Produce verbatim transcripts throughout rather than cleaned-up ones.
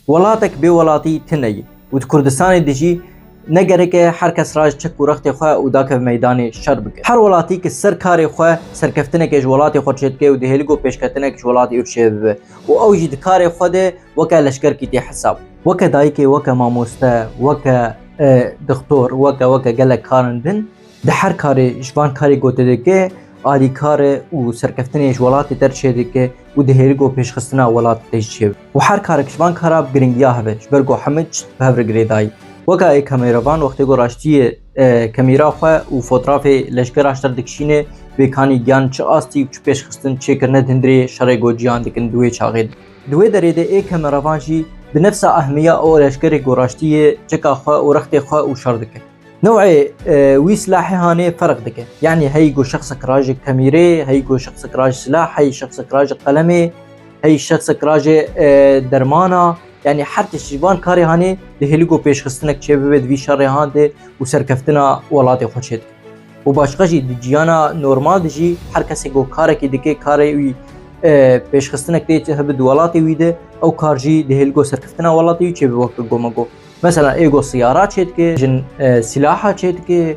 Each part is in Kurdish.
Welatek bê welatî tune ye û di Kurdistanê de jî ne gerek e her kes raje çek û rextê xwe û dakeve meydanê şer bike. Her welatî ki ser karê xwe serkeftineke ji welatê xwe çêdike û dihêlî ku pêşketinek ji welatê wî çêbibe û ew jî di karê xwe de weke leşkerkî tê hesab. Weke dayikê, weke mamoste, weke, e, dixtor, weke, weke gelek karin din. Di her karê ji van karê ku tu dike, alîkar e û serkeftinê ji welatê te re çêdike û dihêlî ku pêşxistina welatê te jî çêbibe. Û her karek ji van kara bi giringiya hev e, ji ber ku hemû tişt bi hev re girêdayî. Weka ê kameravan wextê ku raştiyê, e, kamera xwe û fotrafê leşkera ji te re dikişîne, bê kanî giyan çi astî û çi pêşxistin çêkirine di hundirê şerê ku cîhan dikin di wê çaxê de. Di wê derê de ê kameravan jî bi nefsa ehmiya o leşkerê ku raştiyê çeka xwe û rextê xwe û şer dike. Newê, e, wî silahê hanê ferq dike. Yanî hey ku şexsek raje kemîrê, hey ku şexsek raje silah, hey şexsek raje qelemê, hey şexsek raje, e, dermana. Yanî her tişt ji van karê hanê dihêlî ku pêşxistinek çêbibe di vî şerê han de û serkeftina welatê xwe çêdike. Û başqa jî di ciyana normal de jî her kesê ku karekî dike, karê wî, e, pêşxistinek tê hebe di welatê wî de, ew kar jî dihêlî ku serkeftina welatê wî çêbibe weke ku me got. Mesela ê ku siyara çêdike, jin, e, silaha çêdike,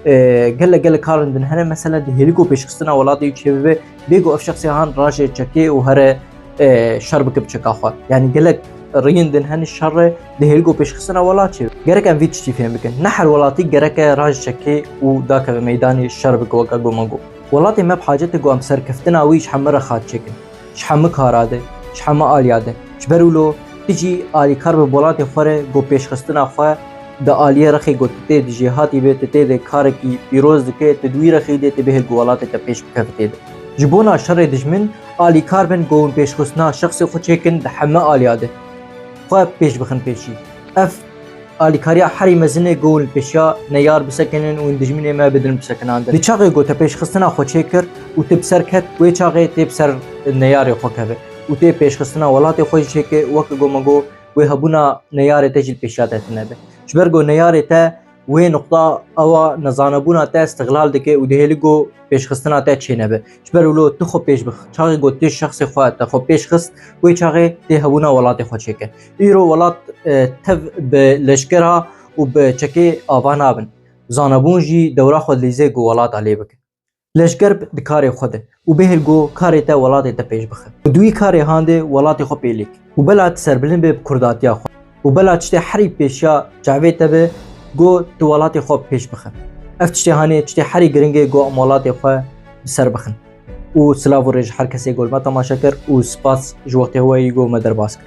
e, gelek gelek karin din hene mesela dihêlî ku pêşxistina welatê wî çêbibe, bê ku ev şexsê han raje çekê û here, e, şer bike bi çeka xwe. Yanî gelek riyên din hene şer re dihêlî ku pêşxistina welat çêbibe. Gerek em vî tiştî fêm bikin. Ne her welatî gerek e raje çekê û dakeve meydanê şer bike weke ku me got. Welatê me bi hacet e ku em serkeftina wî ji hemû re xat çêkin. Ji hemû kara de, ji hemû aliya de. Ji ber wilo tu jî alîkar be bi welatê xwe re ku pêşxistina xwe di aliyê rexê ku tu tê di jêhatî be, tu tê de karekî pîroz dike, tu di wî rexî de tu bihêl ku welatê te pêş bikeve tê de. Ji bona şerê dijmin alîkar bin ku hûn pêşxistina şexsê xwe çêkin di hemû aliya de. Xwe pêş bixin pêşî. Ev alîkariya herî mezin e ku hûn li pêşiya neyar bisekinin û hûn dijminê me bidin bisekinandin. Di çaxê ku te pêşxistina xwe çêkir û tu bi ser ket, wê çaxê tê bi ser neyarê xwe keve û tê pêşxistina welatê xwe jî çêke, weke ku me got, wê hebûna neyarê te jî li pêşiya te tune be. Ji ber ku neyarê te wê nuqta ewa nezanebûna te îstixlal dike û dihêlî ku pêşxistina te çênebe. Ji ber wilo tu xwe pêş bix. Çaxê ku tu şexsê xwe te xwe pêş xist, wê çaxê tê hebûna welatê xwe çêke. Îro welat, e, tev bi leşkera û bi çekê ava nabin. Zanebûn jî dewra xwe dilîze ku welata lê bike. Leşker di karê xwe de û bihêl ku karê te welatê te pêş bixe. Û di wî karê han de welatê xwe pê lêk. Û bela tu serbilind be bi kurdatiya xwe. Û bela tiştê herî pêşiya çavê te be, ku tu welatê xwe pêş bixe. Ev tiştê hanê tiştê herî giring e ku em welatê xwe bi ser bixin. Û silav û rê ji her kesê ku li me temaşe kir û spas ji wextê we yî ku me derbas kir.